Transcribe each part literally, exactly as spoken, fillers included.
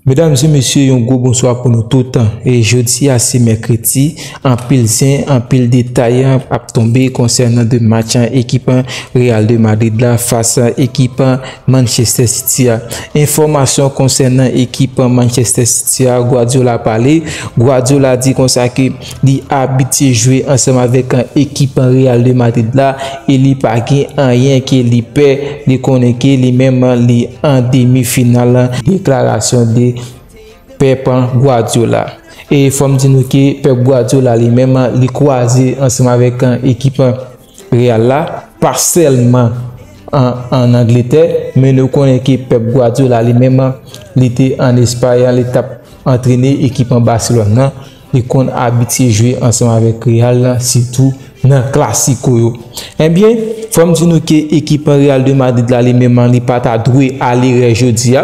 Medam e mesye, yon gwo bonswa pou nou tout. E jodi a se mèkredi, anpil zen, anpil detay ap tonbe konsènan de match ekipan Real de Madrid la fas ekipan Manchester City a. Enfòmasyon konsènan ekipan Manchester City a, Guardiola pale. Guardiola di konsa ke li abitye jwe ansanm avèk ekipan Real de Madrid la e li pa gen anyen ke li pè. Li konnen ke li menm li an demi final. Deklarasyon de Pep Guardiola. E fò m di nou ke Pep Guardiola li menm li kwaze ansanm avèk ekip Real la, pa sèlman an, an Angletè, men nou konnen ke Pep Guardiola li menm li te an Espay, li t ap antrene ekip Barcelone nan. Li konn abitye jwe ansanm avèk Real la, sitou nan Clasico yo. Ebyen, fò m di nou ke ekip Real de Madrid la li menm li pa ta dwe ale rè jodi a.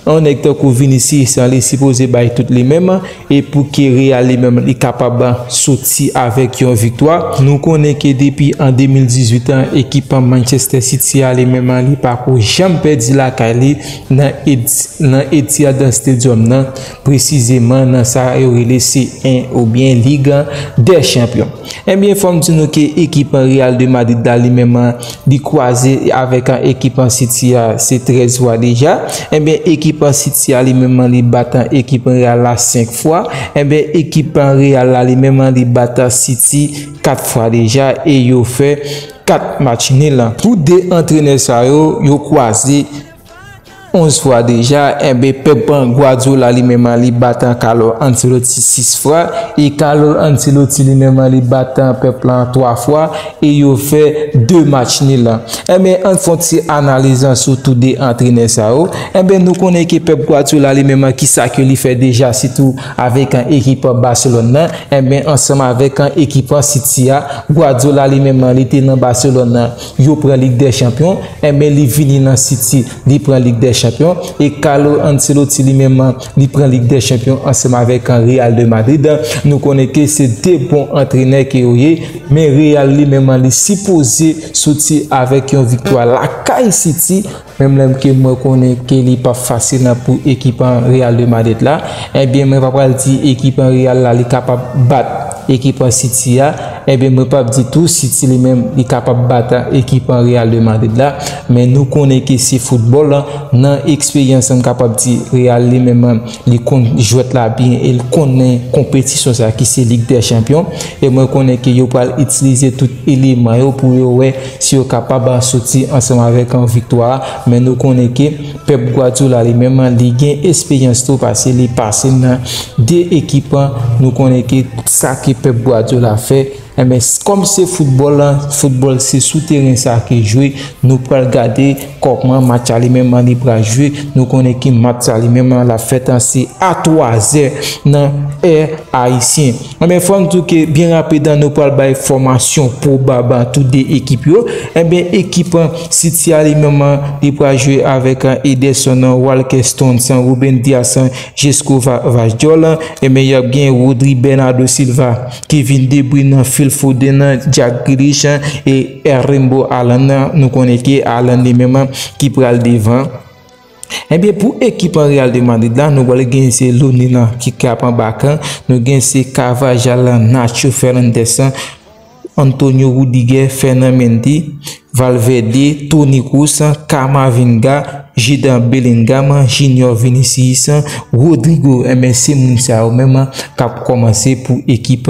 Yon nèg tankou Vinicius li sipoze bay tout li menm e pou ke Real li menm li kapab soti avèk yon viktwa. Nou konnen ke depi an de mil dizuit an, ekip Manchester City a li menm li pako janm pèdi lakay li nan Eti-, nan Etihad Stadium nan, presizeman nan sa yo rele C un oubyen Ligue des Champions. Ebyen, fò m di nou ke ekip Real de Madrid la li menm li kwaze avèk ekip City a se trèz fwa deja. Ebyen, ekip City a li menm li bat ekip Real la senk fwa. Ebyen, ekip Real la li menm li bat City kat fwa deja e yo fè kat match nil. Tou de antrenè sa yo, yo kwaze onz fwa deja. Ebyen, Pep Guardiola li menm li bat Carlo Ancelotti sis fwa e Carlo Ancelotti li menm li bat Pep la twa fwa e yo fè de match nil. Ebyen, ann fè yon ti analiz sou tou de antrenè sa yo. Ebyen, nou konnen ke Pep Guardiola li menm kisa ke li fè deja, sitou avèk ekip Barcelone nan. Ebyen, ansanm avèk ekip City a, Guardiola li menm li te nan Barcelone nan, yo pran Lig dè Chanpyon. Ebyen, li vini nan City, li pran Lig dè Chanpyon. E Carlo Ancelotti li menm li pran Lig dè Chanpyon ansanm avèk Real de Madrid. Nou konnen ke se de bon antrenè ke yo ye, men Real li menm li sipoze soti avèk yon viktwa lakay City. Menm lè ke mwen konnen ke li p ap fasil nan pou ekip Real de Madrid la, ebyen, mwen pa pral di ekip Real la li kapab bat ekip City a. Ebyen, mwen p ap di tou City li menm li kapab bat ekip Real de Madrid la. Men nou konnen ke se foutbòl, nan eksperyans, m kapab di Real li menm li konn jwèt la byen e l konnen konpetisyon sa ki se Lig dè Chanpyon. E mwen konnen ke yo pral itilize tout eleman yo pou yo wè si yo kapab soti ansanm avèk yon viktwa. Men nou konnen ke Pep Guardiola li menm li gen eksperyans tou, paske li pase nan de ekip. Nou konnen ke sa ke Pep Guardiola fè, ebyen, kòm se foutbòl la, foutbòl se sou teren sa ke jwe. Nou pral gade kòman match la li menm li pral jwe. Nou konnen ke match la li menm l ap fèt se a twazè nan è ayisyen. Ebyen, fò m di w ke byen rapid, nou pral bay fòmasyon pwobab tou de ekip yo. Ebyen, ekip City a li menm li pral jwe avèk Ederson, Walker, Stones, Ruben Dias, Xisco, Gvardiol. Ebyen, y ap gen Rodri, Bernardo Silva, Kevin De Bruyne, Phil Foden, Jack Grealish e Erling Haaland. Nou konnen ke Haaland li menm ki pral devan. Ebyen, pou ekip Real de Madrid la, nou pral gen se Lunin ki, ki ap anba kan. Nou gen se Carvajal, Nacho Fernandes, Antonio Rudiger, Ferland Mendy, Valverde, Toni Kroos, Camavinga, Jude Bellingham, Junior Vinicius, Rodrygo. Ebyen, se moun sa yo menm k ap kòmanse pou ekip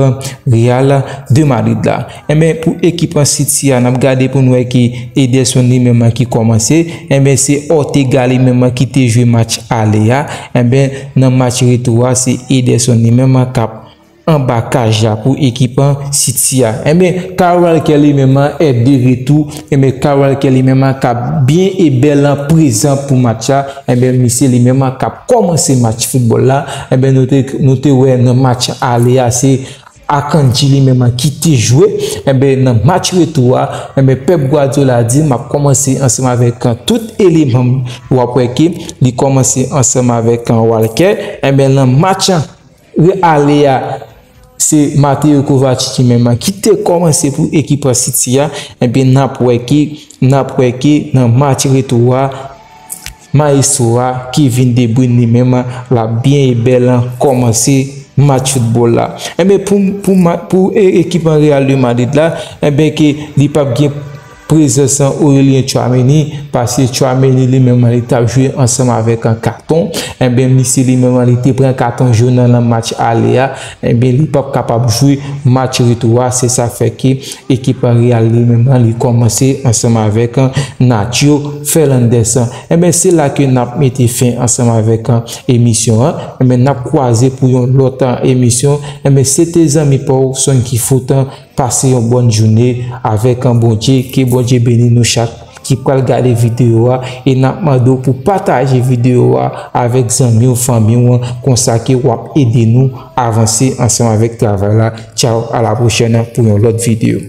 Real de Madrid la. Ebyen, pou ekip City a, n ap gade pou n wè ki Ederson li menm ki kòmanse. Ebyen, se Ortega li menm ki te jwe match ale a. Ebyen, nan match retou a, se Ederson li menm k ap anba kaj la pou ekip City a. Ebyen, Kyle Walker li menm est de retour. Ebyen, Kyle Walker li menm k ap byen e bèl prezan pou match la. Ebyen, misye li menm k ap kòmanse match foutbòl la. Ebyen, nou te, nou te wè nan match ale a, se Akanji li menm ki te jwe. Ebyen, nan match retou a, ebyen, Pep Guardiola di, "M ap kòmanse ansanm avèk tout eleman." W ap wè ke li kòmanse ansanm avèk Walker. Ebyen, nan match ale a, se Mateo Kovacic menm ki te kòmanse pou ekip City a. Ebyen, n ap wè ke, n ap wè ke nan match retou a, Maestro a, Kevin De Bruyne, li menm, l ap byen e bèl kòmanse match foutbòl la. Enben, pou, pou, ma- pou e- ekip an Real de Madrid la, enben, ke li p ap gen prezans an Aurelien Tchouaméni, paske Tchouaméni li menm li t ap jwe ansanm avèk an katon. Enben, misye li menm li te pran katon jòn nan match ale a. Enben, li p ap kapab jwe match retou a. Se sa fè ke ekip an Real li menm li kòmanse ansanm avèk an Nacho Fernandez. Enben, se la ke n ap mete fen ansanm avèk an emisyon an. Enben, n ap kwaze pou yon lòt an emisyon. Enben, se te zanmi pa w Sonky Foot an. Pase yon bòn jounen avèk an Bondye. Ke Bondye beni nou chak ki pral gade videyo a. E n ap mande w pou pataje videyo a avèk zanmi w, fanmi w an. Konsa ke w ap ede nou avanse ansanm avèk travay la. Tchaw, a la pwochèn pou yon lòt videyo.